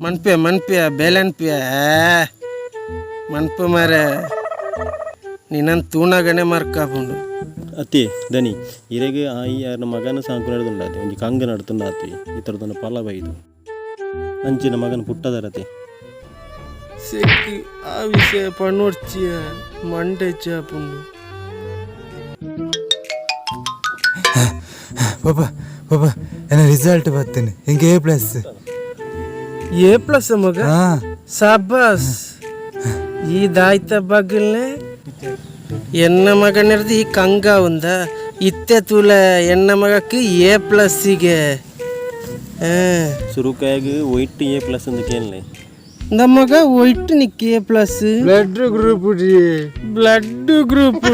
ಮನ್ಪಿಯ ಮನ್ಪಿಯ ಬೇಲನ್ಪಿಯ ಮನ್ಪು ಮಾರೆ ನಿನ್ನನ್ ತೂನಗನೆ ಮರ್ಕಾಪುಂಡು. ಅತ್ತೆ ದನಿ ಇರೆಗ್ ಆಯಿ ಯಾರನ ಮಗನ ಸಾಂಕು ನಡೆದುಂಡಾತೆ ಒಂಜಿ ಕಂಗ ನಡ್ತುಂಡಾತೆ ಈ ಥರದೊಂದು ಫಲ ಬೈದು ಅಂಚಿನ ಮಗನ ಪುಟ್ಟದರತೆ. ಸೆಕ್ ಆ ವಿಷಯ ಪಣ್ಣೊಡ್ಚಿಯ ಮಂಡೆ ಚಾಪುಂಡು. ಪಾಪ ಪಾಪ ಎನ್ನ ರಿಸಲ್ಟ್ ಬರ್ತೇನೆ, ಹಿಂಗೆ ಎ ಪ್ಲಸ್. ಎ ಪ್ಲಸ್ ಮಗ? ಹಾ. ಸಾಬಾಸ್. ಈ ದಾಯ್ತ ಬಗ್ಗಲ್ನೆ ಎನ್ನ ಮಗನಿರ್ದು ಈ ಕಂಗ ಉಂದ ಇತ್ತೆ ತೂಲ ಎನ್ನ ಮಗಕ್ಕೆ ಎ ಪ್ಲಸ್ಸಿಗೆ. ಸುರುಕಾಯಾಗ ವೈಟ್ ಎ ಪ್ಲಸ್ ಅಂತ ಕೇಳಲೆ. ನಮ್ಮ ಮಗ ಒಯ್ಟ್ ನಿಕ್ A plus. Blood group. Blood group.